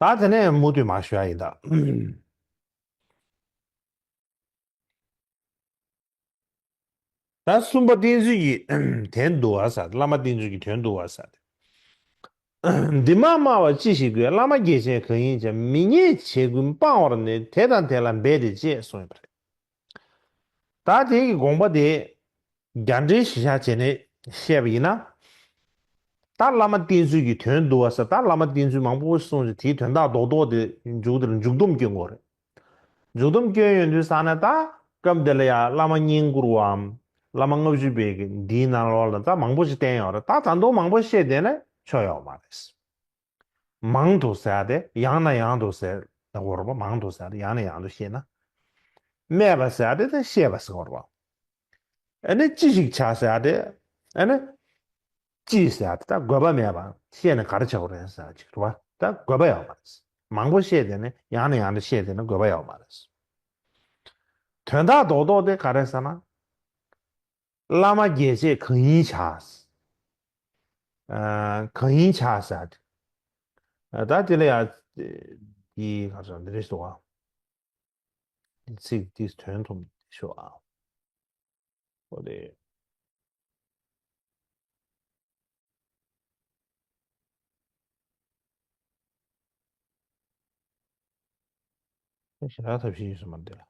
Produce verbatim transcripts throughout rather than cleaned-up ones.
ད་དེ་ནས་མུ་མཐུད་མར་ཞུ་ཡ་ཡིན་ད། ད་གསུམ་པ་བསྟེན་ཚུལ་གྱི་དོན་བསྡུ་བ་ཟེར། བླ་མ་བསྟེན་ཚུལ་གྱི་དོན་བསྡུ་བ་ཟེར། འདི་མ་སྨྲ་བ་ཅི་ཞིག་དགོས། བླ་མ་དགེ་བཤེས་གང་ཡིན་ཀྱང་། མི་མཉེས་བྱས་ཀུན་སྤང་བར་ནུས། དེ་དང་དེ་ལ་འབད་དེ་གཅེས། གསུངས་ཡོད་པ་རེད། ད་དེ་གི་དགོངས་པ་དེ་རྒྱ་འགྲེལ་གཞི་བཞག་བྱས་ནས་བཤད་པ་ཡིན་ན། ད་བླ་མ་བསྟེན་ཚུལ་གྱི་དོན་བསྡུ་བ་ཟེར། ད་བླ་མ་བསྟེན་ཚུལ་མང་པོ་གསུངས་ཀྱི། དེའི་དོན་དག་རྡོག་རྡོག་དེ་མཇུག་དེ་ལ་མཇུག་སྡོམ་སྐྱོན་དགོས་རེད། མཇུག་སྡོམ་སྐྱོན་ཡོང་དུས་ཙ་ན་ད་སྐབས་འདི་ལ་ཡང་བླ་མ་བསྙེན་བཀུར་བའམ་བླ་མ་ལྔ་བཅུ་པའི་གི་འདིའི་ནང་ལོགས་ལ་ད་མང་པོ་ཞིག་བསྟན་ཡོད་རེད། ད་ད་དུང་མང་པོ་བཤད་བསྡད་ན་ཆོ་ཡོད་མ་རེད། མང་དུ་ཟེར་ཏེ་ཡང་ནས་ཡང་དུ་ཟེར་ད་གོ་རོ་པ། མང་དུ་ཟེར་ཏེ་ཡང་ནས་ཡང་དུ་བཤད་ན། སྨྲས་པ་ཟེར་ཏེ་ད་བཤད་པ་ཟེར་གོ་རོ་པ། ཨ་ནི་ཅི་ཞིག་བྱ་ཟེར་ཏེ་ཨ་ནི། ཅི་ཟེར་ཏེ་ད་དགོས་པ་མེད་པ་བཤད་ནས་ག་རེ་བྱ་དགོས་རེད་ཟེར་ཅིག་རེད་བ། ད་དགོས་པ་ཡོད་མ་རེད། མང་པོ་བཤད་དེ་ནི་ཡང་ནས་ཡང་དུ་བཤད་དེ་ནི་དགོས་པ་ཡོད་མ་རེད། དོན་དག་རྡོག་རྡོག་དེ་ག་རེ་ཟེར་ན། བླ་མ་དགེ་བཤེས་གང་ཡིན་བྱ། ཨ། གང་ཡིན་བྱ་ཟེར་ཏེ། ཨ། ད་དེ་ལ་ཡང་དེ་ག་ཚོད་འདི་རེད་ཟེར་བ། ཚིག་འདི་དོན་ཐོམ་ཤོག་ཨ། ཨོ་དེ། ཞེ་དྲག་ཐབས་ཤེས་ཡོད་ས་མ་རེད་ལ།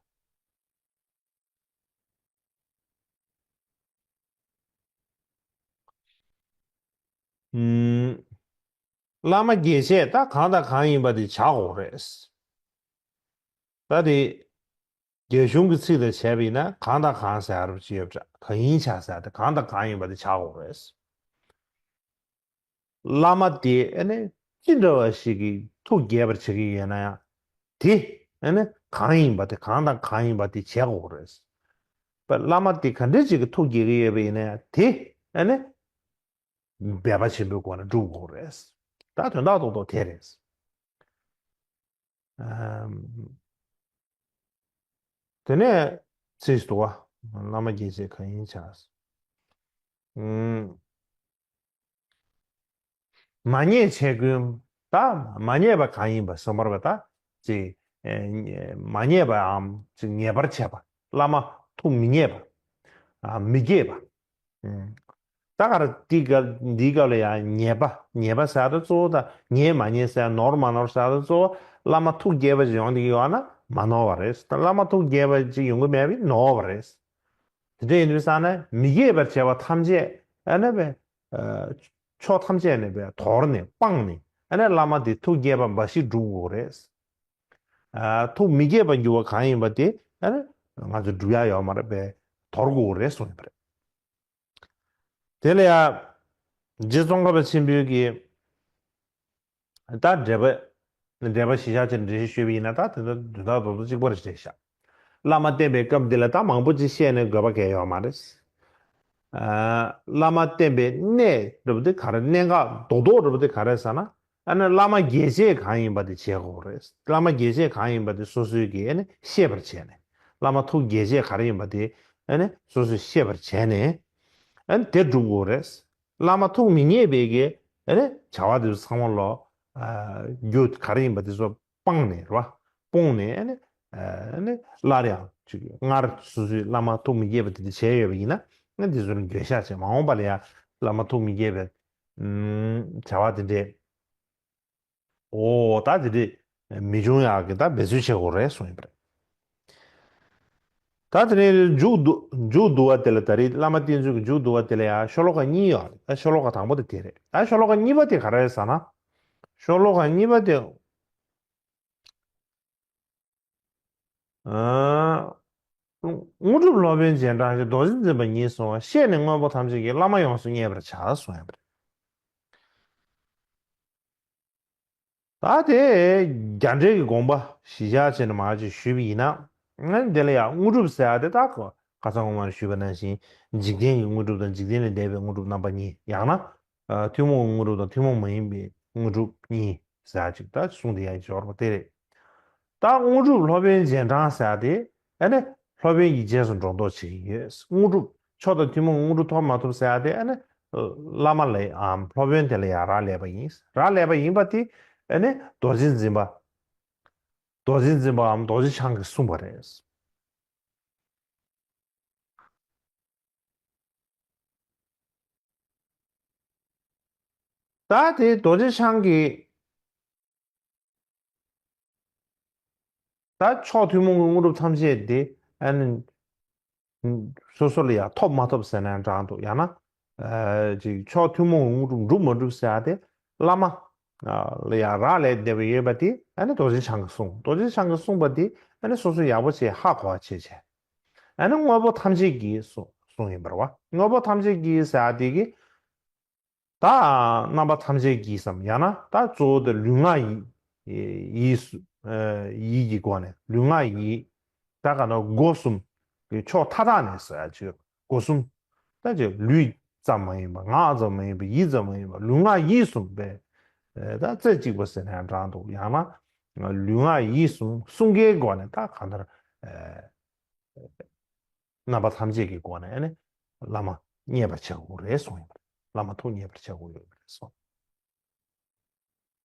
ཨུམ། བླ་མ་དགེ་བཤེས་ད་གང་དང་གང་ཡིན་པ་དེ་བྱ་དགོས་རེད། ད་དེ། རྒྱ་གཞུང་གི་ཚིག་དང་བྱས་པ་ཡིན་ན་གང་དང་གང་ཟེར་ཡ་རུ་ཅི་ཡོད་པ་འདྲ། གང་ཡིན་བྱ་ཟེར་ཏེ་གང་དང་གང་ཡིན་པ་དེ་བྱ་དགོས་རེད། བླ་མ་དེ་ཨ་ནི་ཅི་འདྲ་བ་ཞིག་གི་ཐུགས་དགྱེས་པར་བྱེད་ཀྱི་ཡོད་ན་ཡང་དེ་ཨ་ནི་གང་ཡིན་པ་དེ་གང་དང་གང་ཡིན་པ་དེ་བྱེད་དགོས་རེད། བླ་མ་དེ་ག་འདྲ་ཞིག་གི་ཐུགས་དགྱེས་ཀྱི་ཡོད་པ་ཡིན་ན་ཡང་དེ་ཨ་ནི་འབད་པ་ཆེན་པོའི་སྒོ་ནས་སྒྲུབ་དགོས་རེད། ད་དོན་དག་རྡོག་རྡོག་དེ་རེད། ཨམ། དེ་ནས་ཚིག་འདུག་བ། བླ་མ་དགེ་བཤེས་གང་ཡིན་བྱ། ཨམ། མ་མཉེས་བྱས་ཀུན། ད་མ་མཉེས་པ་གང་ཡིན་པ་གསུངས་པ་རེད་པ། ད་ཅིག་ཨེ་མ་མཉེས་པའམ་ཅིག་ཉེས་པར་བྱས་པ། བླ་མ་ཐུགས་མི་མཉེས་པ། ཨ། མི་དགྱེས་པ། ཨུམ། ད་ག་རེ་འདི་སྐབས་འདིའི་སྐབས་ལ་ཡང་ཉེས་པ། ཉེས་པ་ཟེར་ཡ་ད་གཙོ་བོ་ད་ཉེས་མ་ཉེས་ཟེར་ཡ་ནོར་མ་ནོར་ཟེར་ཡ་ད་གཙོ་བོ་བླ་མ་ཐུགས་དགྱེས་པ་ཅིག་ཡོང་བསྡད་ཀྱི་ཡོད་ན་མ་ནོར་བ་རེད། ད་བླ་མ་ཐུགས་དགྱེས་པ་ཅིག་ཡོང་གི་མེད་པས་ནོར་བ་རེད། དེ་འདྲ་ཡིན་དུས་ཙང་ནས་མི་དགྱེས་པར་བྱས་པ་ཐམས་ཅད་ཨ་ནི་བས། ཨ། ཕྱོགས་ཐམས་ཅད་ནས་བས་དོར་ནས་སྤངས་ནས་ཨ་ནི་བླ་མ་དེ་ཐུགས་དགྱེས་པ་འབའ་ཞིག་སྒྲུབ་དགོས་རེད། ཨ། ཐུགས་མི་དགྱེས་པར་འགྱུར་བ་གང་ཡིན་པ་དེ་ཨ་ནི་ང་ཚོ་སྒྲུབ་ཡ་ཡོད་མ་རེད་པས། དོར་དགོས་རེད་གསུངས་ཡོད་པ་རེད། དེ་ལ་ཡང་རྗེ་ཙོང་ཁ་པ་ཆེན་པོའི་གི་ད་འགྲེལ་པ། འགྲེལ་པ་གཞི་བཞག་བྱས་ནས་འགྲེལ་བཤད་ཞུས་པ་ཡིན་ན་ད་དེ་ཚོ་དོན་དག་རྡོག་རྡོག་གཅིག་པ་རེད་བཤད་བཞག་བླ་མ་བསྟེན་པའི་སྐབས་འདི་ལ་ད་མང་པོ་ཅིག་བཤད་ནས་དགོས་པ་གང་ཡང་ཡོད་མ་རེད། ཨ། བླ་མ་བསྟེན་པའི་གནད་འདྲ་པོ་དེ་ག་རེ། གནད་འགག་རྡོག་རྡོག་འདྲ་པོ་དེ་ག་རེ་ཟེར་ན། ཨ་ནི་བླ་མ་དགེ་བཤེས་གང་ཡིན་པ་དེ་བྱེད་དགོས་རེད། བླ་མ་དགེ་བཤེས་གང་ཡིན་པ་དེ་སོ་སོའི་གིས་ཨ་ནི་ཤེས་པར་བྱས་ནས། བླ་མ་ཐུགས་དགྱེས་བྱེད་ག་རེ་ཡིན་པ་དེ་ཨ་ནི་སོ་སོས་ཤེས་པར་བྱས་ནས་ཨ་ནི་དེ་སྒྲུབ་དགོས་རེད། བླ་མ་ཐུགས་མི་མཉེས་པའི་གི་ཨ་ནི་བྱ་བ་དེ་ཚོ་ཚང་མ་ལོ། ཨ། རྒྱུ་ག་རེ་ཡིན་པ་དེ་ཚོ་སྤངས་ནས་རེད་བ། སྤངས་ནས་ཨ་ནི། ཨ་ནི་སླར་ཡང་ཅིག་སྔར་སོ་སོའི་བླ་མ་ཐུགས་མི་དགྱེས་པ་དེ་འདྲ་བྱས་ཡོད་པ་ཡིན་ན་ཨ་ནི་དེ་ཚོ་ལ་འགྱོད་བཤགས་བྱས། མ་འོངས་པ་ལ་ཡང་བླ་མ་ཐུགས་མི་དགྱེས་པའི་ཨུམ། བྱ་བ་དེ་འདྲས། ཨོ་ད་དེ་འདྲས་མི་འབྱུང་ཡག་གི་ད་འབད་རྩོལ་བྱེད་དགོས་རེད་གསུངས་ཡོད་པ་རེད། ད་དེ་ནས་མཇུག་བསྡུ། མཇུག་བསྡུ་བ་དེ་ལ་ད་རེས་བླ་མ་བསྟེན་ཚུལ་གྱི་མཇུག་བསྡུ་བ་དེ་ལ་ཡང་ཤོ་ལོ་ཀ་གཉིས་ཡོད་རེད། ད་ཤོ་ལོ་ཀ་དང་པོ་དེ་དེ་རེད། ད་ཤོ་ལོ་ཀ་གཉིས་པ་དེ་ག་རེ་རེད་ཟེར་ན། ཤོ་ལོ་ཀ་གཉིས་པ་དེ། ཨ། དངོས་གྲུབ་སློབ་དཔོན་རྗེས་འབྲང་ཞིང་། རྡོ་རྗེ་འཛིན་པ་ཉིད་གསུངས་པ། བཤད་ནས་དངོས་པོ་ཐམས་ཅད་ཀྱི། བླ་མ་ཡོངས་སུ་མཉེས་པར་བྱ་གསུངས་ཡོད་པ་རེད། ད་དེ་རྒྱ་འགྲེལ་གྱི་དགོངས་པ་གཞི་བཞག་བྱས་ནས་མར་ཅིག་ཞུས་པ་ཡིན་ན། ཨ་ནི་དེ་ལ་ཡང་དངོས་གྲུབ་ཟེར་ཡ་དེ་ད་ཁ་སང་སྔོན་མར་ཞུས་པ་ནང་བཞིན་འཇིག་རྟེན་གྱི་དངོས་གྲུབ་དང་འཇིག་རྟེན་ལས་འདས་པའི་དངོས་གྲུབ་རྣམ་པ་གཉིས། ཡང་ན། ཨ། ཐུན་མོང་གི་དངོས་གྲུབ་དང་ཐུན་མོང་མ་ཡིན་པའི་དངོས་གྲུབ་གཉིས་ཟེར་ཡ་ཅིག་ད་གསུངས་བསྡད་ཡ་ཡོད་པ་དེ་རེད། ད་དངོས་གྲུབ་སློབ་དཔོན་རྗེས་འབྲང་ཟེར་ཡ་དེ་ཨ་ནི་སློབ་དཔོན་གྱི་རྗེས་སུ་འགྲོ་ལྡོག་བྱེད་ཀྱི་ཡོད། དངོས་གྲུབ་མཆོག་དང་ཐུན་མོང་གི་དངོས་གྲུབ་ཐོབ་མ་ཐོབ་ཟེར་ཡ་དེ་ཨ་ནི་བླ་མ་ལ་ཡང་སློབ་དཔོན་དེ་ལ་ཡང་རག་ལས་པ་ཡིན། རག་ལས་པ་ཡིན་པ་དེ་ ཨ་ནི་རྡོ་རྗེ་འཛིན་པ། རྡོ་རྗེ་འཛིན་པའམ་རྡོ་རྗེ་འཆང་གིས་གསུངས་པ་རེད། ད་དེ་རྡོ་རྗེ་འཆང་གིས། ད་མཆོག་ཐུན་མོང་གི་དངོས་གྲུབ་ཐམས་ཅད་དེ་ཨ་ནི་སོ་སོ་ལ་ཡང་ཐོབ་མ་ཐོབ་ཟེར་ན་ཡང་འདྲ་འདུག་ཡང་ན་ཨ་ཅིག་མཆོག་ཐུན་མོང་གི་དངོས་གྲུབ་འགྲུབ་མ་འགྲུབ་ཟེར་ཡ་དེ་བླ་མ་ལ་ཡང་རག་ལས་བསྡད་པ་ཡོད་པ་དེ་ཨ་ནི་རྡོ་རྗེ་འཆང་གིས་གསུངས། རྡོ་རྗེ་འཆང་གིས་གསུངས་པ་དེ་ཨ་ནི་སོ་སོ་ཡག་པོ་བྱས་ཧ་གོ་བ་བྱས་བྱས། ཨ་ནི་དངོས་པོ་ཐམས་ཅད་ཀྱིས་གསུངས་གསུངས་ཡིན་པ་རེད་བ། དངོས་པོ་ཐམས་ཅད་ཀྱིས་ཟེར་ཡ་དེ་གི་ད་རྣམ་པ་ཐམས་ཅད་ཀྱིས་སམ། ཡང་ན་ད་གཙོ་བོ་དེ་ལུས་ངག་ཡིད། ཡིད་སུ། ཡིད་ཀྱི་སྒོ་ནས་ལུས་ངག་ཡིད། ད་ག་ན་སྒོ་གསུམ་གྱི་ཕྱོགས་མཐའ་དག་ནས་ཟེར་ཡ་ཅིག་སྒོ་གསུམ། ད་ཅིག་ལུས་ཙམ་མ་ཡིན་པ། ངག་ཙམ་མ་ཡིན་པ། ཡིད་ཙམ་མ་ཡིན་པ། ལུས་ངག་ཡིད་གསུམ་པས། ད་རྩེ་གཅིག་པ་ཟེར་ན་ཡང་འདྲ་འདུག་ཡང་ན་ལུས་ངག་ཡིད་གསུམ་གསུམ་ཀའི་སྒོ་ནས་ད་གང་ལྟར། རྣམ་པ་ཐམས་ཅད་ཀྱི་སྒོ་ནས་ཨ་ནི་བླ་མ་མཉེས་པར་བྱ་དགོས་རེད་གསུངས་ཡོད་པ་རེད། བླ་མ་ཐུགས་མཉེས་པར་བྱ་དགོས་ཡོད་པ་རེད་གསུངས།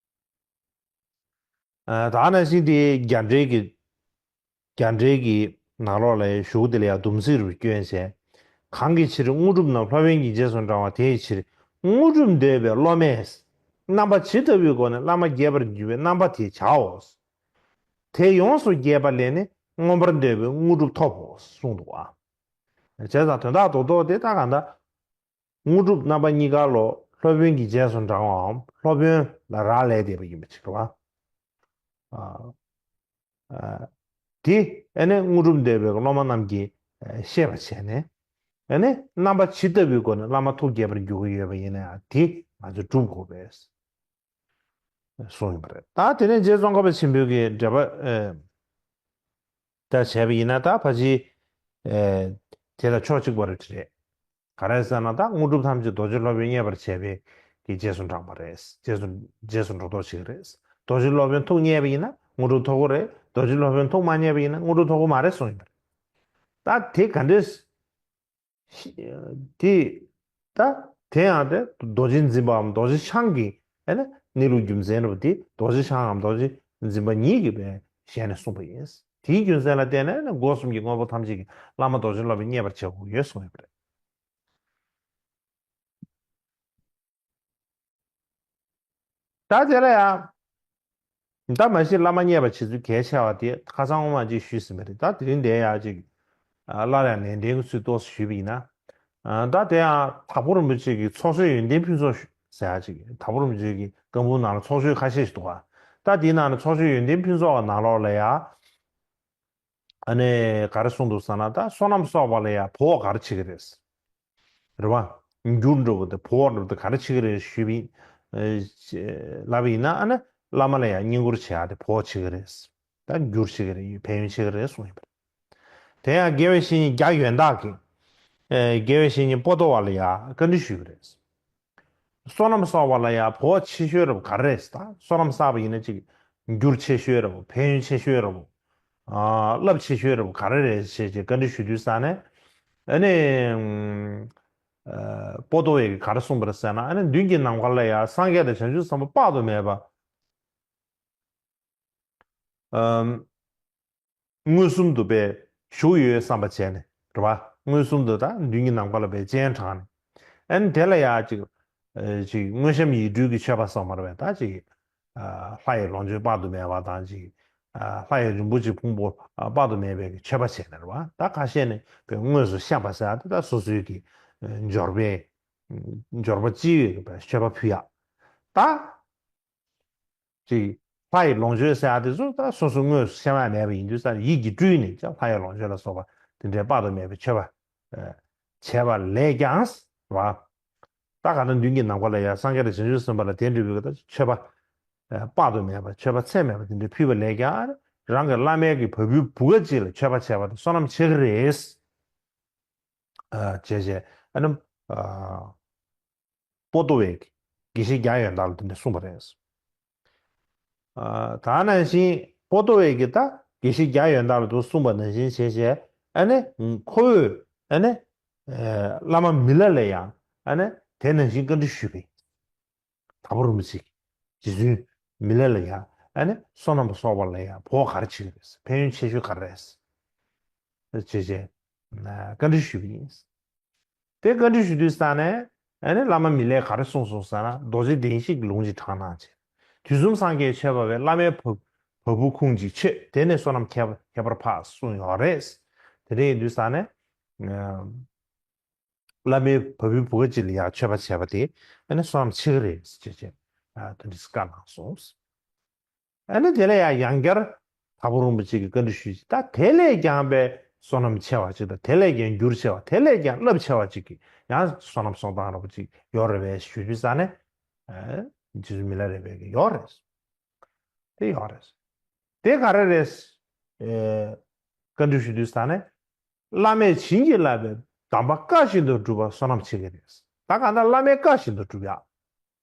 ཨ་ད་ནང་བཞིན་དེ་རྒྱ་འགྲེལ་གྱི། རྒྱ་འགྲེལ་གྱི་ནང་ལོགས་ལ་ཡང་གཞུག་དེ་ལ་ཡང་སྡོམ་ཚིག་རུ་བསྐྱོན་བྱས། གང་གི་ཕྱིར་དངོས་གྲུབ་རྣམས་སློབ་དཔོན་གྱི་རྗེས་སུ་འབྲང་བ་དེའི་ཕྱིར་དངོས་གྲུབ་འདོད་པའི་སློབ་མས་རྣམ་པ་ཇི་ལྟ་བུའི་སྒོ་ནས་བླ་མ་རྒྱས་པར་འགྱུར་བའི་རྣམ་པ་དེ་བྱའོ། དེ་ཡོངས་སུ་རྒྱས་པ་ལས་ནི་མངོན་པར་འདོད་པའི་དངོས་གྲུབ་ཐོབ་བོ་གསུངས་འདུག་ཨ། བྱས་ཙང་དོན་དག་རྡོག་རྡོག་དེ་ད་གང་ལྟར་དངོས་གྲུབ་རྣམ་པ་གཉིས་ཀ་ལོ་སློབ་དཔོན་གྱི་རྗེས་སུ་འབྲང་བའམ་སློབ་དཔོན་ལ་རག་ལས་བསྡད་པ་ཡིན་པ་ཅིག་རེད་བ། ཨ། ཨ། དེ་ཨ་ནི་དངོས་གྲུབ་འདོད་པའི་སློབ་མ་རྣམས་ཀྱིས་ཤེས་པར་བྱས་ནས། ཨ་ནི་རྣམ་པ་ཇི་ལྟ་བུའི་སྒོ་ནས་བླ་མ་ཐུགས་དགྱེས་པར་འགྱུར་གྱི་ཡོད་པ་ཡིན་ན་ཡང་དེ་ང་ཚོས་སྒྲུབ་དགོས་པས། གསུངས་ཡོད་པ་རེད། ད་དེ་ནས་རྗེ་ཙོང་ཁ་པ་ཆེན་པོའི་གི་འགྲེལ་པ་ཨེ་ད་བྱས་པ་ཡིན་ན་ད་ཕལ་ཆེར་ཨེ་དེ་ལ་ཕྱོགས་གཅིག་པ་རེད་དྲན། ག་རེ་ཟེར་ན་ད་དངོས་གྲུབ་ཐམས་ཅད་རྡོ་རྗེ་སློབ་དཔོན་མཉེས་པར་བྱས་པའི་གི་རྗེས་སུ་འབྲངས་པ་རེད། རྗེས་སུ་རྗེས་སུ་འགྲོ་ལྡོག་བྱེད་ཀྱི་རེད། རྡོ་རྗེ་སློབ་དཔོན་ཐུགས་མཉེས་པ་ཡིན་ན་དངོས་གྲུབ་ཐོབ་ཀྱི་རེད། རྡོ་རྗེ་སློབ་དཔོན་ཐུགས་མ་མཉེས་པ་ཡིན་ན་དངོས་གྲུབ་ཐོབ་ཀྱི་མ་རེད་གསུངས་ཡོད་པ་རེད། ད་དེ་ག་འདྲས། དེ། ད། དེ་ཡང་དེ་རྡོ་རྗེ་འཛིན་པའམ་རྡོ་རྗེ་འཆང་གི་ཨ་ནི་གནས་ལུགས་རྒྱུ་མཚན་རེད་པ། དེ་རྡོ་རྗེ་འཆང་ངམ་རྡོ་རྗེ་འཛིན་པ་ཉིད་ཀྱིས་པའི་ཞལ་ནས་གསུངས་པ་ཡིན། དེའི་རྒྱུ་མཚན་ལ་བརྟེན་ནས་ནི་སྒོ་གསུམ་གྱི་དངོས་པོ་ཐམས་ཅད་ཀྱི་བླ་མ་རྡོ་རྗེ་སློབ་དཔོན་མཉེས་པར་བྱ་དགོས་ཡོད་གསུངས་ཡོད་པ་རེད། ད་དེ་ལ་ཡང་། ད་མ་གཞི་བླ་མ་མཉེས་པར་བྱེད་ཚུལ་གལ་ཆེ་བ་དེ་ཁ་སང་སྔོན་མ་ཅིག་ཞུས་ཟིན་པ་རེད། ད་དེ་རིང་འདིར་ཡང་ཅིག་ཨ་སླར་ཡང་ནན་ཏན་གྱི་ཚུལ་ཏོག་ཙམ་ཞུས་པ་ཡིན་ན། ཨ་ད་དེ་ཡང་དྭགས་པོ་རིན་པོ་ཆེ་གི་ཚོགས་ཆོས་ཡོན་ཏན་ཕུན་ཚོགས་ཞུ་ཟེར་ཡག་ཅིག་དྭགས་པོ་རིན་པོ་ཆེ་གི་བཀའ་འབུམ་ནང་ལ་ཚོགས་ཆོས་ཁ་ཤས་ཤིག་འདུག་ག་ད་དེའི་ནང་ནས་ཚོགས་ཆོས་ཡོན་ཏན་ཕུན་ཚོགས་ཀྱི་ནང་ལོགས་ལ་ཡང་། ཨ་ནི་ག་རེ་གསུངས་འདུག་ཟེར་ན། ད་སོ་ནམ་སོགས་པ་ལ་ཡང་བོགས་ག་རེ་བྱེད་ཀྱི་རེད། རེད་བ། འགྱུར་འགྲོ་བ་དེ་བོགས་འགྲོ་བ་དེ་ག་རེ་བྱེད་ཀྱི་རེད་ཞུས་པ་ཡིན། ཨ་ལབ་པ་ཡིན་ན་ཨ་ནི་བླ་མ་ལ་ཡང་བསྙེན་བཀུར་བྱེད་ཡག་དེ་བོགས་བྱེད་ཀྱི་རེད། ད་འགྱུར་བྱེད་ཀྱི་རེད། ཕན་ཡོན་བྱེད་ཀྱི་རེད་གསུངས་ཡོད་པ་རེད། དེ་ཡང་དགེ་བའི་བཤེས་གཉེན་རྒྱ་ཡོན་བདག་གིས། ཨེ་དགེ་བའི་བཤེས་གཉེན་པོ་ཏོ་བ་ལ་ཡང་བཀའ་འདྲི་ཞུས་པ་རེད། སོ་ནམ་སོགས་པ་ལ་ཡང་བོགས་ཆེ་ཤོས་རབ་ག་རེ་རེད། ད་སོ་ནམ་བསགས་པ་ཡིན་ན་ཅིག་འགྱུར་ཆེ་ཤོས་རབ། ཕན་ཡོན་ཆེ་ཤོས་རབ། ཨ་རླབས་ཆེ་ཤོས་རབ་ག་རེ་རེད་ཞེས་ཀྱི་བཀའ་འདྲི་ཞུ་དུས་ས་ནས། ཨ་ནི། ཨ་པོ་ཏོ་བས་ག་རེ་གསུངས་པ་རེད་ཟེར་ན། ཨ་ནི་མདུན་གྱི་ནམ་མཁའ་ལ་ཡང་སངས་རྒྱས་དང་བྱང་ཆུབ་སེམས་དཔའ་དཔག་ཏུ་མེད་པ། ཨམ། མངོན་སུམ་དུ་བས་བཞུགས་ཡོད་བསམ་པ་བྱས་ནས་རེད་བ། མངོན་སུམ་དུ་ད་མདུན་གྱི་ནམ་མཁའ་ལ་བས་སྤྱན་དྲངས་ནས། ཨ་ནི་དེ་ལ་ཡང་ཅིག་ཨ་ཅིག་དངོས་བཤམས་ཡིག་འབྲུ་གི་མཆོད་པ་སོགས་མ་རེད་པས། ད་ཅིག་ཨ་ལྷ་ཡི་ལོངས་སྤྱོད་དཔག་ཏུ་མེད་པ་དང་ཅིག་ཨ་ལྷ་ཡི་རིན་པོ་ཆེའི་ཕུང་པོ་ཨ་དཔག་ཏུ་མེད་པའི་གི་མཆོད་པ་བྱས་ནས་རེད་བ། ད་ཁ་ཤས་ནི་བས་དངོས་སུ་བཤམས་པ་ཟེར་ཡག་དེ་ད་སོ་སོའི་གི་འབྱོར་པའི་འབྱོར་པ་ལྕི་བའི་གི་བས་མཆོད་པ་ཕུལ་ཡག་ད། ཅིག་ལྷ་ཡི་ལོངས་སྤྱོད་ཟེར་ཡག་དེ་ཚོ་ད་སོ་སོ་དངོས་སུ་བཤམས་ཡག་མེད་པ་ཡིན་དུས་ཙང་ཡིད་ཀྱིས་སྤྲུལ་ནས་ཀྱང་ལྷ་ཡི་ལོངས་སྤྱོད་ལ་སོགས་པ་དེ་འདྲའི་དཔག་ཏུ་མེད་པའི་མཆོད་པ་ཨ་བྱས་པ་ལས་ཀྱང་། རེད་བ། ད་ག་ད་མདུན་གྱི་ནམ་མཁའ་ལ་ཡང་སངས་རྒྱས་དང་བྱང་ཆུབ་སེམས་དཔའ་ལ་དེ་འདྲ་བའི་གི་ད་མཆོད་པ་ཨ་དཔག་ཏུ་མེད་པ་མཆོད་པ་ཚད་མེད་པ་དེ་འདྲ་ཕུལ་བ་ལས་ཀྱང་རང་གི་བླ་མའི་གི་བ་སྤུའི་བུ་ག་ཅིག་ལ་མཆོད་པ་བྱས་པ་དེ་བསོད་ནམས་ཆེ་གི་རེད། ཨ་བྱས་བྱས་ཨ་ནི་ཨ་པོ་ཏོ་བས་དགེ་བཤེས་རྒྱ་ཡོན་བདག་ལ་དེ་འདྲ་གསུངས་པ་རེད། ཨ་ད་ནང་བཞིན་པོ་ཏོ་བས་ཀྱིས་ད་དགེ་བཤེས་རྒྱ་ཡོན་བདག་ལ་དུ་གསུངས་པ་ནང་བཞིན་བྱས་བྱས་ཨ་ནི་ཁོ་བོས་ཨ་ནི་ཨ་བླ་མ་མི་ལ་ལ་ཡང་ཨ་ནི་དེ་ནང་བཞིན་བཀའ་འདྲི་ཞུས་པས། དྭགས་པོ་རིན་པོ་ཆེ་གིས་རྗེ་བཙུན་ མི་ལས་ལ་ཡ་ཨ་ནི་བསོད་ནམས་གསོག་པ་ལ་ཡ་བོ་ག་རེ་བྱེད་ཀྱི་རེད། ཕན་ཡོན་ཆེ་ཤོས་ག་རེ་རེད། ཅེས་བྱས་བཀའ་འདྲི་ཞུས་པ་ཡིན། དེ་བཀའ་འདྲི་ཞུ་དུས་ས་ནས་ཨ་ནི་བླ་མ་མི་ལས་ག་རེ་གསུངས་སོང་ཟེར་ན། རྡོ་རྗེ་གདན་བཞི་གི་ལུང་ཅིག་དྲངས་གནང་བྱས། དུས་གསུམ་སངས་རྒྱས་མཆོད་པ་བས། བླ་མའི་བ་བ་སྤུ་ཁུང་གཅིག་མཆོད། དེ་ནས་བསོད་ནམས་ཁྱད་ཁྱད་པར་འཕགས་གསུངས་ཡོད་རེད། དེ་འདྲ་ཡིན་དུས་ས་ནས་བླ་མའི་བ་སྤུའི་བུ་ག་གཅིག་ལ་ཡང་མཆོད་པ་བྱས་པ་དེ་ཨ་ནི་བསོད་ནམས་ཆེ་གི་རེད་ཅེས་བྱས་དེ་འདྲ་བཀའ་གནང་སོང་། ཨ་ནི་དེ་ལ་ཡང་ཡང་བསྐྱར་དྭགས་པོ་རིན་པོ་ཆེ་གིས་བཀའ་འདྲི་ཞུས་ཅིག་ད་དེ་ལས་ཀྱང་པའི་བསོད་ནམས་ཆེ་བ་ཅིག་དང་། དེ་ལས་ཀྱང་འགྱུར་ཆེ་བ། དེ་ལས་ཀྱང་རླབས་ཆེ་བ་ཅིག་གི་ཡང་བསོད་ནམས་གསོག་སྟངས་འདྲ་པོ་ཅིག་ཡོད་རེད་པས་ཞུས་པའི་ས་ནས་རྗེ་བཙུན་མི་ལ་རས་པས་ཀྱིས་ཡོད་རེད། དེ་ཡོད་རེད། དེ་ག་རེ་རེད། བཀའ་འདྲི་ཞུ་དུས་ས་ནས། བླ་མས་བྱིན་གྱིས་བརླབས་པའི་གདམས་པ་བཀའ་བཞིན་དུ་སྒྲུབ་པ་བསོད་ནམས་ཆེ་གི་རེད། ད་གང་ལྟར་བླ་མའི་བཀའ་བཞིན་དུ་སྒྲུབ་ཡག་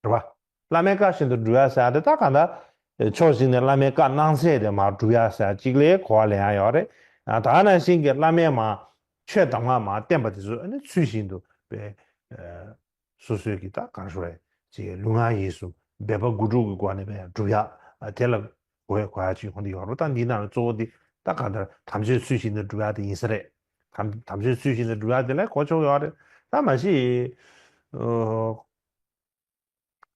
རེད་པ། བླ་མའི་བཀའ་བཞིན་དུ་སྒྲུབ་ཡག་ཟེར་ཡག་དེ་ད་གང་ལྟར་ཕྱོགས་གཅིག་ནས་བླ་མའི་བཀའ་གནང་ཚད་དེ་མར་སྒྲུབ་ཡག་ཟེར་ཡག་གཅིག་ལ་གོ་བ་ལེན་ཡག་ཡོད་རེད། ད་ག་ནང་བཞིན་གྱི་བླ་མས་མར་ཆོས་གདམས་ངག་མར་བསྟན་པ་དེ་ཚོ་ཨ་ནི་ཚུལ་བཞིན་དུ་པའི་སོ་སོའི་གི་ད་གང་ཞུ་རེད། ཅིག་ལུས་ངག་ཡིད་གསུམ་འབད་པ་དགུ་སྒྲུབ་ཀྱི་སྒོ་ནས་སྒྲུབ་ཡག་དེ་ལ་གོ་ཡག་གོ་ཡག་ཅིག་ཧོན་དེ་ཡོད་རེད། ད་འདི་ནང་ལ་གཙོ་བོ་འདི་ད་གང་ལྟར་དམ་ཆོས་ཚུལ་བཞིན་དུ་སྒྲུབ་ཡག་དེ་ཡིན་ས་རེད། དམ་དམ་ཆོས་ཚུལ་བཞིན་དུ་སྒྲུབ་ཡག་དེ་ལ་གོ་ཆོག་ཡོད་རེད། ད་མ་གཞི་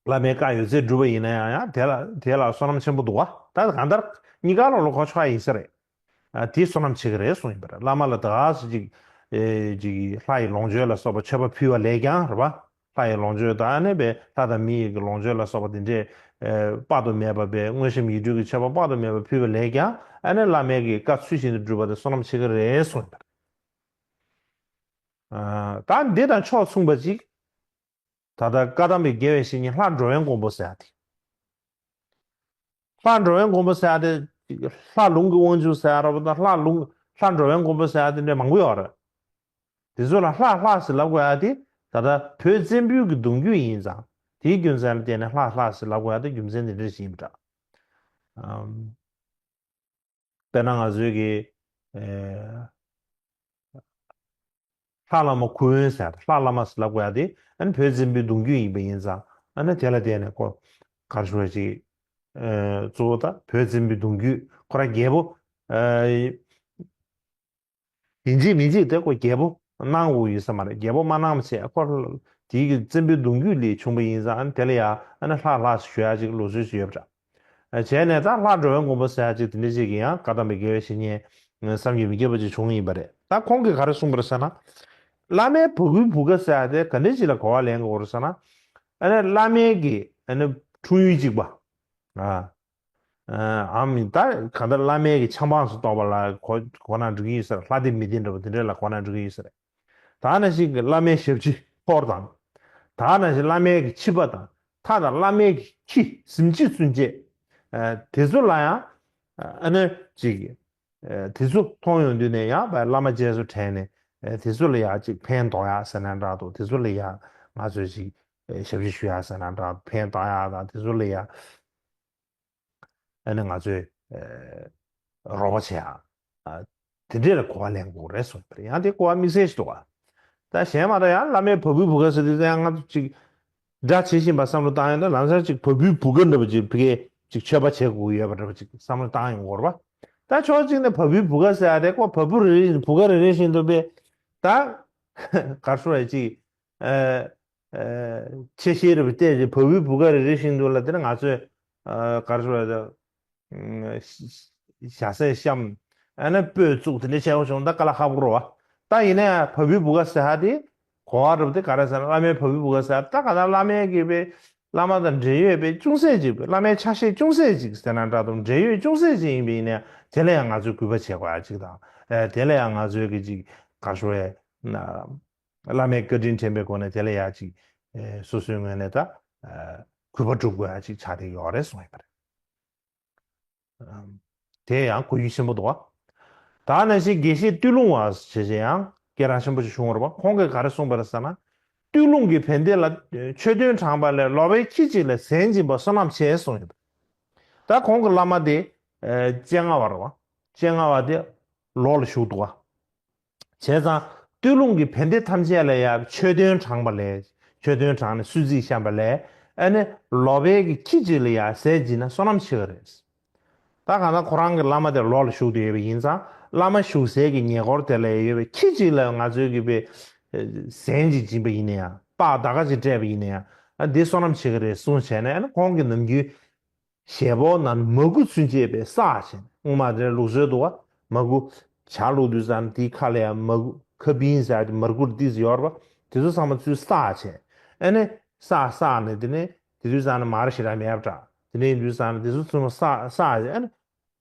བླ་མའི་བཀའ་ཡོད་ཚད་སྒྲུབ་པ་ཡིན་ན་ཡང་ཡང་དེ་ལ་དེ་ལ་བསོད་ནམས་ཆེན་པོ་འདུག་བ། ད་གང་ལྟར་གཉིས་ཀ་ལོག་ལོག་གོ་ཆོག་ཡག་ཡིན་ས་རེད། ཨ་དེ་བསོད་ནམས་ཆེ་གི་རེད་གསུངས་ཡིན་པ་རེད། བླ་མ་ལ་ད་ག་སེ་ཅིག་ཨེ་ཅིག་ལྷ་ཡི་ལོངས་སྤྱོད་ལ་སོགས་པ་མཆོད་པ་ཕུལ་བ་ལས་ཀྱང་རེད་པ། ལྷ་ཡི་ལོངས་སྤྱོད་དང་ཨ་ནི་པའི་ལྷ་དང་མི་ཡི་གི་ལོངས་སྤྱོད་ལ་སོགས་པ་དེ་འདྲས་ཨེ་དཔག་ཏུ་མེད་པ་པའི་དངོས་གཞིའམ་ཡིད་སྤྲུལ་གྱི་མཆོད་པ་དཔག་ཏུ་མེད་པ་ཕུལ་བ་ལས་ཀྱང་ཨ་ནི་བླ་མའི་གི་བཀའ་ཚུལ་བཞིན་དུ་སྒྲུབ་པ་དེ་བསོད་ནམས་ཆེ་གི་རེད་གསུངས་ཡིན་པ་རེད། ཨ་ད་འདི་དང་ཕྱོགས་མཚུངས་པ་ཅིག་ད་ལྟ་བཀའ་གདམས་པའི་དགེ་བའི་བཤེས་གཉེན་ལྷ་འགྲོ་བའི་མགོན་པོ་ཟེར་ཡག་དེ། ལྷ་འགྲོ་བའི་མགོན་པོ་ཟེར་ཡག་དེ་ལྷ་ལུང་གི་དབང་ཕྱུག་ཟེར་ཡག་ར་བ་དང་ལྷ་ལུང་ལྷ་འགྲོ་བའི་མགོན་པོ་ཟེར་ཡག་དེ་འདྲ་མང་པོ་ཡོད་རེད། དེ་ཚོ་ལ་ལྷ་ལྷ་ཟེར་ལབ་དགོས་ཡག་དེ་ད་ལྟ་བོད་བཙན་པོའི་གི་གདུང་རྒྱུད་ཡིན་ཙང་དེའི་རྒྱུ་མཚན་ལ་བརྟེན་ནས་ལྷ་ལྷ་ཟེར་ལབ་དགོས་ཡག་དེ་རྒྱུ་མཚན་དེ་འདྲ་ཞིག་ཡིན་པ་འདྲ། ཨམ། དཔེར་ན་ང་ཚོའི་གི་ཨེ་ལྷ་བླ་མ་ཁུ་དབོན་ཟེར་ཡག་ལྷ་བླ་མ་ཟེར་ལབ་དགོས་ཡག་དེ་ཨ་ནི་བོད་བཙན་པོའི་གདུང་རྒྱུད་ཡིན་པ་ཡིན་ཙང་ཨ་ནི་དེ་ལ་བརྟེན་ནས་ཁོ་ག་རེ་ཞུ་བ་ཅིག་ཨེ་གཙོ་བོ་ད་བོད་བཙན་པོའི་གདུང་རྒྱུད་ཁོ་རང་རྒྱལ་པོ་ཨེ་ཡིན་གཅིག་མིན་གཅིག་དེ་ཁོ་རྒྱལ་པོ་གནང་དགོས་ཡོད་ས་མ་རེད། རྒྱལ་པོ་མ་གནང་བ་བྱས་ཁོ་དེའི་གི་བཙན་པོའི་གདུང་རྒྱུད་ལས་བྱུང་བ་ཡིན་ཙང་ཨ་ནི་དེ་ལ་ཡང་ཨ་ནི་ལྷ་ལྷ་ཞུ་ཡག་ཅིག་ལུགས་སྲོལ་ཞིག་ཡོད་པ་འདྲ། བྱས་ནས་ད་ལྷ་འགྲོ་བའི་མགོན་པོ་ཟེར་ཡག་ཅིག་དེ་འདྲ་ཅིག་གི་ཡང་བཀའ་གདམས་པའི་དགེ་བའི་བཤེས་གཉེན་བསམ་གྱིས་མི་ཁྱབ་པ་ཅིག་བྱུང་ཡིན་པ་རེད། ད་ཁོང་གིས་ག་རེ་གསུངས་པ་རེད་ཟེར་ན། བླ་མའི་བ་སྤུའི་བུ་ག་ཟེར་ཡག་དེ་ག་འདྲ་ཅིག་ལ་གོ་བ་ལེན་དགོས་རེད་ཟེར་ན། ཨ་ནི་བླ་མའི་གི་ཨ་ནི་འཁྲུངས་ཡུལ་གཅིག་པ། ཨ། ཨ་མི་ད་གང་ལྟར་བླ་མའི་གི་ཆབ་འབངས་སུ་གཏོགས་པ་ལ་གོ་གོ་ན་འགྲིག་གི་ཡོད་ས་རེད། ལྷ་སྡེ་མི་སྡེ་འདྲ་པོ་དེ་འདྲ་ལ་གོ་ན་འགྲིག་གི་ཡོད་ས་རེད། ད་ནང་བཞིན་གྱི་བླ་མའི་ཞབས་ཕྱི་འཁོར་དང་། ད་ནང་བཞིན་བླ་མའི་གི་ཕྱི་པ་དང་མཐའ་དང་བླ་མའི་གི་ཁྱི་གཟིམ་སྤྱིལ་ཚུན་ཆད། ཨ་དེ་ཚོ་ལ་ཡང་ཨ་ནི་ཅིག་ཨ་དེ་ཚོ་མཐོང་ཡོང་དུས་ནས་ཡང་བླ་མ་རྗེས་སུ་དྲན་ནས་ཨ་དེ་ཚོ་ལ་ཡང་ཅིག་ཕན་འདོགས་ཡག་ཟེར་ན་འདྲ་འདུག་དེ་ཚོ་ལ་ཡང་ང་ཚོས་ཅིག་ཨ་ཞབས་ཕྱི་ཞུ་ཡག་ཟེར་ན་འདྲ་འདུག་ཕན་བཏགས་ཡག་དང་དེ་ཚོ་ལ་ཡང་ཨ་ནི་ང་ཚོས་ཨ་རོགས་པ་བྱེད་ཡག་ཨ་དེ་འདྲས་ལ་གོ་བ་ལེན་དགོས་རེད་གསུངས་པ་རེད། ཡང་དེ་གོ་བ་དམིགས་བསལ་ཞིག་འདུག་ག་ད་གཞན་མ་གཏོགས་ཡང་བླ་མའི་བ་སྤུའི་བུ་ག་ཟེར་དུས་ད་ཡང་ང་ཚོ་ཅིག་སྒྲ་ཇི་བཞིན་པ་བསམ་བློ་བཏང་ཡོང་ན་ལམ་སང་ཅིག་བ་སྤུའི་བུ་ག་འདྲ་པོ་ཅིག་ཕ་གིར་ཅིག་མཆོད་པ་བྱེད་དགོས་ཡོད་པ་འདྲ་པོ་ཅིག་བསམ་བློ་བཏང་ཡོང་གི་ཡོད་རེད་པ། ད་ཕྱོགས་གཅིག་ནས་བ་སྤུའི་བུ་ག་ཟེར་ཡག་དེ་ཁོ་བ་སྤུ་རེ་རེ་བཞིན་བུ་ག་རེ་རེ་བཞིན་དུ་དཔེ་ད་ག་རེ་ཞུ་དགོས་རེད། ཅིག་ཨ་ཨ་ཆེ་ཤེལ་རེ་བལྟས་རྗེས་བ་སྤུའི་བུ་ག་རེ་རེ་བཞིན་དུ་ལ་དེ་ནི་ང་ཚོས་ཨ་ག་རེ་ཞུ་དགོས་རེད། ཨ་ཞྭ་སེར་བཤམས། ཨ་ནི་སྤོས་བཙུགས་དེ་འདྲ་བྱས་པ་བྱུང་ད་དཀའ་ལས་ཁག་པོ་རེད་པ། ད་ཡིན་ན་ཡང་བ་སྤུའི་བུ་ག་ཟེར་ཡག་དེ་གོ་བ་འདྲ་པོ་དེ་ག་རེ་ཟེར་ན་བླ་མའི་བ་སྤུའི་བུ་ག་ཟེར་ཡག་ད་ག་ད་བླ་མའི་གི་པའི་བླ་མ་དང་འབྲེལ་ཡོད་པའི་ཅུང་ཟད་ཅིག་བླ་མའི་ཆ་ཤས་ཅུང་ཟད་ཅིག་ཟེར་ན་འདྲ་འདུག་འབྲེལ་ཡོད་ཅུང་ཟད་ཅིག་ཡིན་པ་ཡིན་ན་ཡང་དེ་ལ་ཡང་ང་ཚོས་གུས་པ་བྱེད་དགོས་ཡག་ཅིག་དང་། ཨ་དེ་ལ་ཡང་ང་ཚོས་གི་ཅིག་ག་རེ་ཞུ་དགོས་རེད། བླ་མའི་བཀའ་དྲིན་དྲན་པའི་སྒོ་ནས་དེ་ལ་ཡང་ཅིག་ཨེ་སོ་སོའི་ངོས་ནས་ད་ཨ་གུས་པ་སྒྲུབ་དགོས་ཡག་ཅིག་ཆགས་བསྡད་ཡོད་རེད་གསུངས་ཡོད་པ་རེད། ཨམ་དེ་ཡང་གོ་རྒྱུ་ཆེན་པོ་འདུག་ག་ད་ནང་བཞིན་དགེ་བཤེས་སྟོད་ལུང་བ་ཞེས་བྱས་ཡང་སྐད་གྲགས་ཆེན་པོ་ཞིག་བྱུང་བ་རེད་པ། ཁོང་གིས་ག་རེ་གསུངས་པ་རེད་ཟེར་ན། སྟོད་ལུང་གི་བན་དེ་ལ་ཆོས་སྟོན་དྲངས་པ་ལས་ལོག་པའི་ཁྱི་གཅིག་ལས་ཟན་སྦྱིན་པ་བསོད་ནམས་ཆེ་གསུངས་ཡོད་པ། ད་ཁོང་གི་བླ་མ་དེ་ཨེ་སྤྱན་སྔ་བ་རེད་པ། སྤྱན་སྔ་བ་དེ་ལོགས་ལ་བཞུགས་འདུག་ག་བྱས་ཙང་སྟོད་ལུང་གི་བན་དེ་ཐམས་ཅད་ལ་ཡང་ཆོས་སྟོན་དྲངས་པ་ལས་ཆོས་སྟོན་དྲངས་ནས་གསོལ་ཚིགས་བཤམས་པ་ལས་ ཨ་ནི་ལོག་པའི་གི་ཁྱི་གཅིག་ལ་ཡ་ཟས་བྱིན་ན་བསོད་ནམས་ཆེ་གི་རེད། ད་གང་ལྟར་ཁོ་རང་གི་བླ་མ་དེ་ལོགས་ལ་བཞུགས་བསྡད་ཡོད་པ་ཡིན་ཙང་བླ་མ་བཞུགས་སའི་གི་ཉེ་འཁོར་དེ་ལ་ཡོད་པའི་ཁྱི་གཅིག་ལ་ང་ཚོའི་གི་པའི་ཟན་གཅིག་སྦྱིན་པ་ཡིན་ན་ཡང་སྤགས་ད་ག་གཅིག་སྤྲད་པ་ཡིན་ན་ཡང་ཨ་འདི་བསོད་ནམས་ཆེ་གི་རེད་གསུངས་བྱས་ནས་ཨ་ནི་ཁོང་གི་ནམ་རྒྱུན་ཞལ་ཕོར་ནང་མ་གུ་ཚུན་ཆད་པའི་བསགས་བྱས་ནས་སྔོན་མ་དེ་ལུགས་སྲོལ་འདུག་བ། མ་གུ་ཇ་བླུགས་དུས་ཙམ་དེའི་ཁ་ལ་ཡང་མ་གུ་ཁ་བིན་ཟེར་ཏེ་མར་ཁུ་ཏིས་ཡོད་རེད་བ། དེ་ཚོ་ཚང་མ་ཚུར་བསགས་བྱས་ཨ་ནི་བསགས་བསགས་ནས་དེ་ནས་དེ་དུས་ཙམ་ནས་མར་ཞེ་དྲག་མེད་པ་འདྲ། དེ་ནས་ཡིན་དུས་ཙམ་ནས་དེ་ཚོ་ཚང་མ་བསགས་བསགས་བྱས་ཨ་ནི་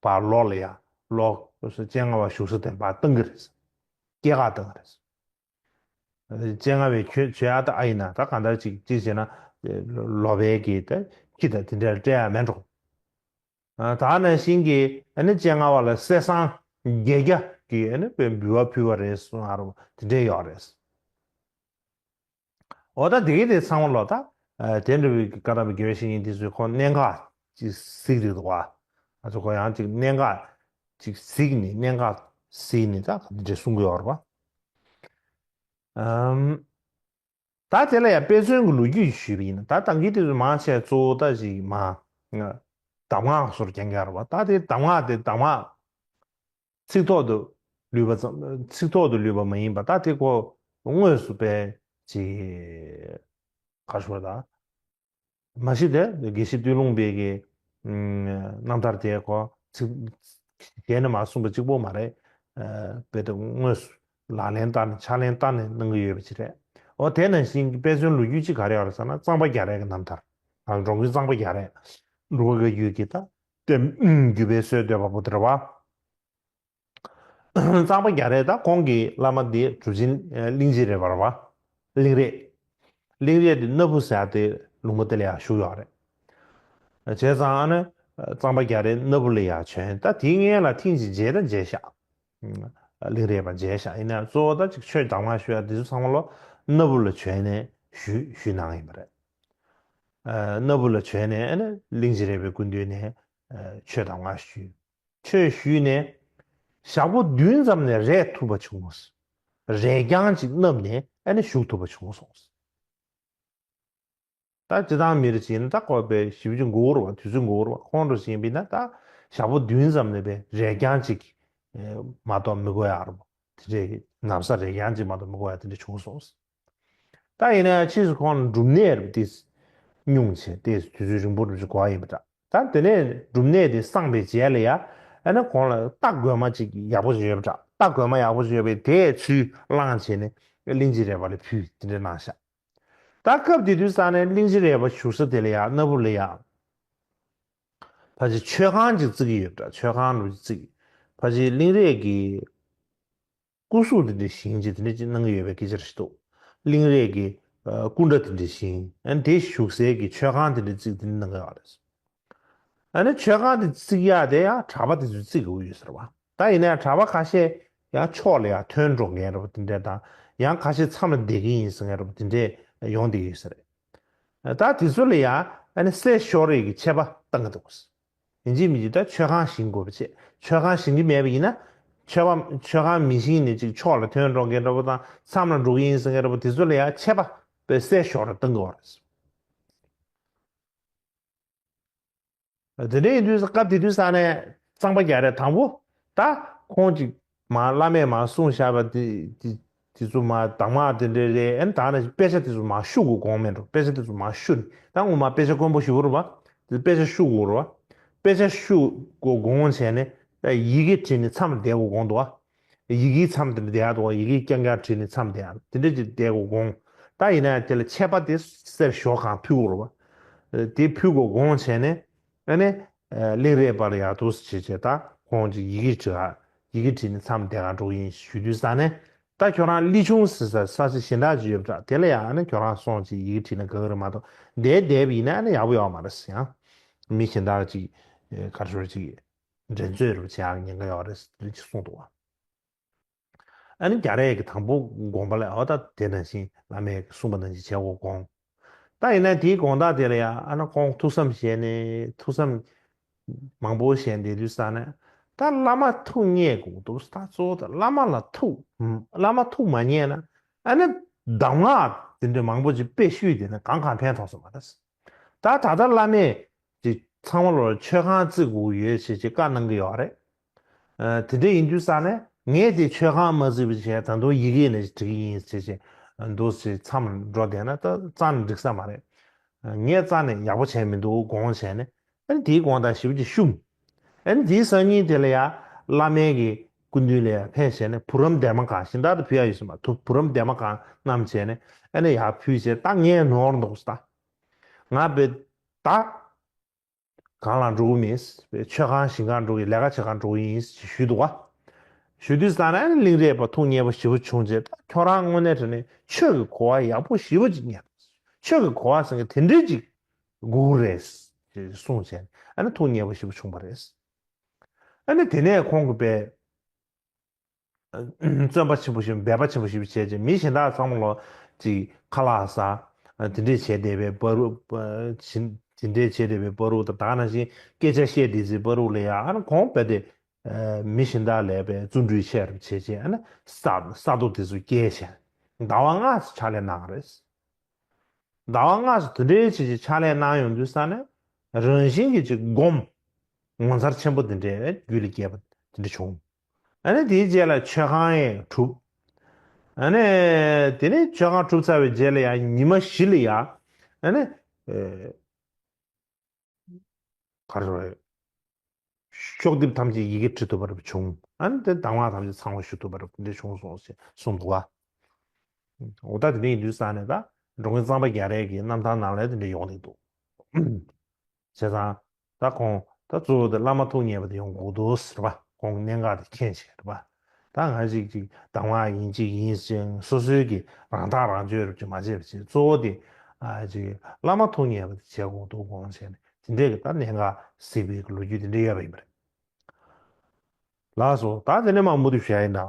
ཕར་ལོགས་ལ་ཡང་ལོགས་སྤྱན་སྔ་བ་བཞུགས་ས་དེར་ཕར་བཏང་གི་རེད། སྐྱེལ་ག་བཏང་གི་རེད། སྤྱན་སྔ་བའི་ཆོས་ཆོས་ཡག་ད་ཨ་ཡིན་ན་ད་གང་ལྟར་ཅིག་ཅིག་བྱས་ན་ལོག་པའི་གི་ད་ཁྱི་དང་དེ་འདྲ་སྤྲད་ཡ་མེད་འགྲོ། ད་ནང་བཞིན་གྱི་ཨ་ནི་སྤྱན་སྔ་བ་ལ་གསེར་སྲང་བརྒྱད་བརྒྱ་གི་ཨ་ནི་དཔེ་འབུལ་བ་ཕུལ་བ་རེད་གསུངས་ཨ་རོ་དེ་འདྲ་ཡོད་རེད། འོ་ད་དེ་གི་དེ་ཚང་མ་ལོ་ད་དེ་འདྲ་བའི་བཀའ་གདམས་པའི་དགེ་བའི་བཤེས་གཉེན་དེ་ཚོས་ཁོང་གནད་འགག་ཅིག་གཟིགས་རེད་འདུག་བ། ང་ཚོ་ཁོ་ཡང་ཅིག་གནད་འགག་ཅིག་གཟིགས་ནས་གནད་འགག་གཟིགས་ནས་ད་ག་འདི་འདྲ་གསུང་གི་ཡོད་རེད་བ། ཨམ། ད་དེ་ལ་ཡང་དཔེ་མཚོན་གྱི་ལོ་རྒྱུས་ཞུས་པ་ཡིན་ན་ད་ད་གིན་དེ་ཚོ་མང་ཆེ་གཙོ་བོ་ད་ཅིག་མ་གདམས་ངག་སོར་རྐྱང་རྐྱང་རེད་བ། ད་དེ་གདམས་ངག་དེ་གདམས་ངག་ཚིག་ཐོག་ཏུ་ལུས་པ་ཙམ་ཚིག་ཐོག་ཏུ་ལུས་པ་མ་ཡིན་པ་ད་དེ་ཁོ་དངོས་སུ་དཔེ་ཅིག་ག་ཞུ་བ་ད། མ་གཞི་དེ་དགེ་བཤེས་སྟོད་ལུང་པའི་གི་རྣམ་ཐར་དེ་ཁོ་ཚིག་གཞན་ནས་མ་གསུངས་པ་གཅིག་པོ་མ་རེད། དཔེ་དེ་དངོས་སུ་ལག་ལེན་བསྟར་ནས་ཕྱག་ལེན་བསྟར་ནས་གནང་གི་ཡོད་པ་ཅིག་རེད། འོ་དེ་ནང་བཞིན་གྱི་དཔེ་མཚོན་ལོ་རྒྱུས་ཅིག་ག་རེ་ཡོད་རེད་ཟེར་ན་གཙང་པ་རྒྱ་རས་ཀྱི་རྣམ་ཐར། ང་འགྲོ་མགོན་གཙང་པ་རྒྱ་རས་འབྲུག་པ་བཀའ་བརྒྱུད་ཀྱི་ད་བརྒྱུད་པའི་སྲོལ་གཏོད་པ་པོ་དེ་རེད་བ། གཙང་པ་རྒྱ་རས་ད་ཁོང་གི་བླ་མ་དེ་གྲུབ་ཆེན་གླིང་རྗེ་རས་པ་རེད་བ། གླིང་རས། གླིང་རས་དེ་སྣ་བུ་ཟེར་དེ་ལུང་པ་དེ་ལ་ཡང་བཞུགས་ཡོད་རེད། བྱས་ཙང་ཨ་ནི་གཙང་པ་རྒྱ་རས་སྣ་བུ་ལ་ཡང་བྱོན་ད་དེའི་སྔོན་ལ་ཐེངས་གཅིག་མཇལ་ད་མཇལ་ཤག་གླིང་རས་པ་མཇལ་ཤག་ཡིན་ན་གཙོ་བོ་ད་ཅིག་ཆོས་གདམས་ངག་ཞུ་ཡ་དེ་ཚོ་ཚང་མ་ལོ་སྣ་བུ་ལ་བྱོན་ནས་ཞུས་ཞུས་གནང་ཡིན་པ་རེད། སྣ་བུ་ལ་བྱོན་ནས་ཨ་ནི་གླིང་རྗེ་རས་པའི་སྐུ་མདུན་ནས་ཆོས་གདམས་ངག་ཞུས། ཆོས་ཞུས་ནས་ཞག་པོ་བདུན་ཙམ་ནས་རས་ཐུབ་པ་བྱུང་། རས་རྐྱང་ཅིག་མནབས་ནས་ཨ་ནི་བཞུགས་ཐུབ་པ་བྱུང་སོང་། ད་སྤྱི་བཏང་མི་རེ་བྱས་ན་ད་ཁོ་པའི་ཞིབ་ཅིག་འགོར་བ་དུས་ཚོད་འགོར་བ་ཁོང་རུ་བྱས་པས་ན་ད་ཞག་པོ་བདུན་ཙམ་ནས་པའི་རས་རྐྱང་ཅིག་མ་གཏོགས་མི་དགོས་ཡ་རུ་དེ་འདྲའི་ན་བཟའ་རས་རྐྱང་ཅིག་མ་གཏོགས་མི་དགོས་ཡ་དེ་འདྲ་བྱུང་སོང་། ད་ཡིན་ན་ཕྱིས་སུ་ཁོང་ལ་སྒྲུབ་གནས་རུ་ཏིས་སྙུང་བྱས་ཏིས་དུས་ཚོད་རིང་པོ་རུ་ཅིག་གོ་བ་ཡིན་པ་འདྲ། ད་དེ་ནས་སྒྲུབ་གནས་དེ་སངས་པའི་རྗེས་ལ་ཡ་ཨ་ནི་ཁོང་ལ་རྟ་རྒོད་མ་ཅིག་ཡག་པོ་ཅིག་ཡོད་པ་འདྲ། རྟ་རྒོད་མ་ཡག་པོ་ཅིག་ཡོད་པས་དེས་ཚུར་བླངས་བྱས་ནས་གླིང་རྗེ་རས་པ་ལ་ཕུལ་དེ་འདྲ་གནང་ཤག་ད་སྐབས་དེ་དུས་ས་ནས་གླིང་རྗེ་རས་པ་བཞུགས་ས་དེ་ལ་ཡ་སྣ་བུ་ལ་ཡ་ཕལ་ཆེར་མཆོད་ཁང་ཅིག་བརྩིགས་ཀྱི་ཡོད་པ་འདྲ། མཆོད་ཁང་རུ་བརྩིགས། ཕལ་ཆེར་གླིང་རས་ཀྱི་སྐུ་གཟུགས་དེ་འདྲ་བཞེངས་བྱས་དེ་འདྲ་ཅིག་གནང་གི་ཡོད་པའི་སྐད་ཆ་རེ་ཞིག་འདུག་གླིང་རས་ཀྱི་སྐུ་འདྲ་དེ་འདྲ་བཞེངས་ཨ་ནི་དེ་བཞུགས་སའི་གི་མཆོད་ཁང་དེ་འདྲ་བརྩིགས་དེ་འདྲ་གནང་གི་ཡོད་རེད། ཨ་ནི་མཆོད་ཁང་དེ་བརྩིགས་ཡག་དེ་ཡང་གྲྭ་པ་དེ་ཚོས་བརྩིགས་དགོས་ཡོད་ཟེར་བ། ད་ཡིན་ན་ཡང་གྲྭ་པ་ཁ་ཤས་ཡང་ཕྱོགས་ལ་ཡང་ཐོན་འགྲོ་མཁན་རེད་བ་དེ་འདྲ་དང་ཡང་ཁ་ཤས་མཚམས་ལ་བསྡད་ཀྱི་ཡིན་ཟེར་མཁན་རེད་བ་དེ་འདྲ་ཡོང་བསྡད་ཀྱི་ཡོད་ས་རེད། ད་དེ་ཚོ་ལ་ཡང་ཨ་ནི་གསེར་ཞོ་རེ་གི་ཆད་པ་བཏང་གི་འདུག་ཡིན་གཅིག་མིན་གཅིག་ད་མཆོད་ཁང་བཞེངས་དགོས་པ་བྱས། མཆོད་ཁང་བཞེངས་ཀྱི་མེད་པ་ཡིན་ན། མཆོད་ཁང་མཆོད་ཁང་མི་བཞེངས་ནས་ཅིག་ཕྱོགས་ལ་ཐོན་འགྲོ་མཁན་འདྲ་པོ་དང་མཚམས་ལ་འགྲོ་གི་ཡིན་ཟེར་མཁན་འདྲ་པོ་དེ་ཚོ་ལ་ཡང་ཆད་པ་དཔེ་གསལ་ཤོས་རེ་བཏང་གི་ཡོད་རེད། དེ་འདྲ་ཡིན་དུས་སྐབས་དེ་དུས་ས་ནས་གཙང་པ་རྒྱ་རས་དང་པོ་ད་ཁོང་ཅིག་མ་བླ་མས་མ་གསུངས་བཞག་པ་དེ་དེ་དེ་ཚོ་མ་གདམས་ངག་དེ་འདྲ་རེད། ཨ་ནི་ད་ནི་དཔེ་ཆ་དེ་ཚོ་མ་བཤུ་དགོས་དགོངས་མེད་འགྲོ། དཔེ་ཆ་དེ་ཚོ་མ་བཤུ་ནས་ད་ངོ་མ་དཔེ་ཆ་དཀོན་པོ་ཞིག་རེད་བ། དེ་དཔེ་ཆ་བཤུ་དགོས་རེད་བ། དཔེ་ཆ་བཤུ་དགོས་དགོངས་བྱས་ནས་ད་ཡི་གེ་བྲིས་ནས་མཚམས་བསྡད་དགོས་དགོངས་འདུག་བ། ཡི་གེའི་མཚམས་དེ་འདྲ་བསྡད་ཡག་འདུག་བ། ཡི་གེ་རྐྱང་རྐྱང་བྲིས་ནས་མཚམས་བསྡད་ཡག་དེ་འདྲ་ཅིག་བསྡད་དགོས་དགོངས། ད་ཡིན་ན་ཡང་དེ་ལ་ཆད་པ་དེ་གསེར་ཞོ་གང་ཕུལ་དགོས་རེད་བ། དེ་ཕུལ་དགོས་དགོངས་བྱས་ནས་ཨ་ནི་གླིང་རས་པ་ལ་ཡག་འདུག་སེ་བྱས་བྱས་ད་ཁོང་ཅིག་ཡི་གེ་བྲིས་ཡག་ཡི་གེ་བྲིས་ནས་མཚམས་བསྡད་ག་འགྲོ་གི་ཡིན་ཞུ་དུས་ས་ནས་ད་ཁྱོད་རང་ལི་ཆུང་ཟེར་ས་ས་ཆ་གཞན་དག་ཅིག་ཡོད་པ་འདྲ། དེ་ལ་ཡང་ཨ་ནི་ཁྱོད་རང་སོང་ཅིག་ཡི་གེ་བྲིས་ན་དགའ་གི་རེད་མ་གཏོགས་འདིར་བསྡད་པ་ཡིན་ན་ཨ་ནི་ཡག་པོ་ཡོད་མ་རེད་ཟེར། ཡང་མི་གཞན་དག་ཅིག་ག་རེ་ཞུ་རེད་ཅིག་འགྲན་རྩོད་རུ་བྱེད་ཡག་ཉེན་ཁ་ཡོད་རེད་ཟེར་དེ་ཅིག་གསུངས་འདུག་བ། ཨ་ནི་རྒྱ་རས་ཀྱི་དང་པོ་དགོངས་པ་ལ་འོ་ད་དེ་ནང་བཞིན་བླ་མས་གསུངས་པ་ནང་བཞིན་བྱེད་དགོས་དགོངས། ད་ཡིན་ན་དེའི་དགོངས་དག་དེ་ལ་ཡང་ཨ་ནི་ཁོང་ཐུགས་བསམ་བཞེས་ནས་ཐུགས་བསམ་མང་པོ་བཞེས་བསྡད་དུས་ཙང་ནས་ད་བླ་མ་ཐུགས་མཉེས་དགོས་འདུག་ད་གཙོ་བོ་ད་བླ་མ་ལ་ཐུགས་བླ་མ་ཐུགས་མ་མཉེས་ན་ཨ་ནི་གདམས་ངག་དེ་འདྲ་མང་པོ་ཅིག་དཔེ་བཤུས་བསྡད་ན་གང་གང་ཕན་ཐོགས་སོང་མ་རེད། ད་ད་ལྟ་བླ་མས་ཅིག་ཚང་མ་ལོ་མཆོད་ཁང་བརྩི་དགོས་ཡོད་ཞེས་ཅིག་བཀའ་གནང་གི་ཡོད་རེད། ཨ། དེ་འདྲ་ཡིན་དུས་ཙང་ནས་ངས་དེ་མཆོད་ཁང་མ་བརྩིས་པ་བྱས། ད་དུང་ཡི་གེ་ནས་བྲིས་ཀྱི་ཡིན་ཟེར་བྱས་འདུག་ཟེར། མཚམས་འགྲོ་བསྡད་ན་ད་རྩ་ནས་འགྲིག་ས་མ་རེད། ངས་རྩ་ནས་ཡག་པོ་བྱས་མི་འདུག་དགོངས་བྱས་ནས། ཨ་ནི་དེའི་དགོངས་དག་ཞེ་པོ་ཅིག་ཞུས། ཨ་ནི་དེའི་སང་ཉིན་དེ་ལ་ཡ་བླ་མའི་གི་སྐུ་མདུན་ལ་ཡ་ཕེབས་བྱས་ནས། བུ་རམ་འདན་མ་གང་། གཞན་དག་ཏུ་ཕུལ་ཡ་ཡོད་ས་མ་ཐུབ། བུ་རམ་འདན་མ་གང་བསྣམས་བྱས་ནས། ཨ་ནི་ཡར་ཕུལ་བྱས། ད་ངས་ནོར་འདུག་ཟེར། ད་ང་བས་ད་གང་ལ་འགྲོ་གི་མིན། མཆོད་ཁང་ཞིང་ཁར་འགྲོ་གི། ལས་ཀ་བྱེད་གར་འགྲོ་གི་ཡིན་ཞེས་ཞུས་འདུག་ག། ཞུ་དུས་ཙང་ནས་གླིང་རས་པ་ཐུགས་མཉེས་པོ་ཞེ་པོ་བྱུང་བྱས། ད་ཁྱོད་རང་དངོས་གནས་དྲང་གནས་ཆོས་ཀྱི་གོ་བ་ཡག་པོ་ཞེ་པོ་ཅིག་ཉན། ཆོས་ཀྱི་གོ་བ་ཟེར་མཁན་དེ་འདྲའི་ཅིག་དགོས་རེད་ཅེས་གསུངས་བྱས། ཨ་ནི་ཐུགས་མཉེས་པོ་ཞེ་པོ་བྱུང་བ་རེད། ཨ་ནི་དེ་ནས་ཁོང་གིས་པས་བརྩོན་པ་ཆེན་པོ་ཞིག་འབད་པ་ཆེན་པོ་ཞིག་བྱས་བྱས། མི་གཞན་དག་ཚང་མ་ལོ་ཅིག་ཁ་ལག་ཟ། དེ་འདྲས་བྱས་བསྡད་པའི་བར་དུ། དེ་འདྲས་བྱས་བསྡད་པའི་བར་དུ། ད་ད་ག་ནང་བཞིན་སྐད་ཆ་བཤད་བསྡད་ཚེ་བར་དུ་ལ་ཡ། ཨ་ནི་ཁོང་རྦད་དེ་མི་གཞན་དག་ལས་པའི་བརྩོན་འགྲུས་ཆེ་རུ་བྱས་བྱས། ཨ་ནི་ས་ས་རྡོ་དེ་ཚོ་བསྐྱལ་བྱས། ཟླ་བ་ལྔ་ཙམ་ཕྱག་ལས་གནང་བ་རེད། ཟླ་བ་ལྔ་ཙམ་དེ་འདྲའི་བྱས་བྱས་ཕྱག་ལས་གནང་ཡོང་དུས་ཙང་ནས། རང་བཞིན་གྱིས་ཅིག་སྒོམ་ངོ་མཚར་ཆེན་པོ་དེ་འདྲའི་རྒྱུད་ལ་སྐྱེས་པ་དེ་འདྲ་བྱུང་། ཨ་ནི་དེའི་རྗེས་ལ་མཆོད་ཁང་ཡང་གྲུབ། ཨ་ནི་དེ་ནས་མཆོད་ཁང་གྲུབ་ཚར་བའི་རྗེས་ལ་ཡང་ཉི་མ་བཞི་ལ་ཡ། ཨ་ནི་ཨེ། ག་རེ་རེད། ཤོག་ལྡེབ་ཐམས་ཅད་ཡི་གེ་བྲི་ཐུབ་པ་རབ་བྱུང་། ཨ་ནི་དེ་གདམས་ངག་ཐམས་ཅད་ཚང་བ་ཞུ་ཐུབ་པ་རབ་དེ་འདྲ་བྱུང་སོང་ཞེས་གསུངས་འདུག་བ། འོ། ད་དེ་འདྲ་ཡིན་དུས་ཙང་ནས་ད་འགྲོ་མགོན་གཙང་པ་རྒྱ་རས་ཀྱི་རྣམ་ཐར་ནང་ལ་དེ་འདྲ་ཡོང་གི་འདུག། བྱས་ཙང་ད་ཁོང་ད་གཙོ་བོ་དེ་བླ་མ་ཐུགས་མཉེས་པ་དེ་ཡོང་དགོས་འདུག་ཟེར་བ། ཁོང་གནད་འགག་དེ་མཁྱེན་བྱས་རེད་པ། ད་ང་ཅིག་ཅིག་གདམས་ངག་ཡིན་གཅིག་ཡིན་ཅིང་། སོ་སོའི་གི་རང་ཐག་རང་གཅོད་རུ་ཅིག་མ་བྱས་པ་བྱས། གཙོ་བོ་དེ་ཨ་ཅིག་བླ་མ་ཐུགས་མཉེས་པ་དེ་བྱེད་དགོས་འདུག་དགོངས་བྱས་ནས། དེ་འདྲས་ཀྱི་ད་གནད་འགག་གཟིགས་པའི་ལོ་རྒྱུས་དེ་འདྲས་ཡོད་པ་ཡིན་པ་རེད། ལགས་སོ། ད་དེ་ནས་མར་མུ་མཐུད་བྱས་ཡིན་ན།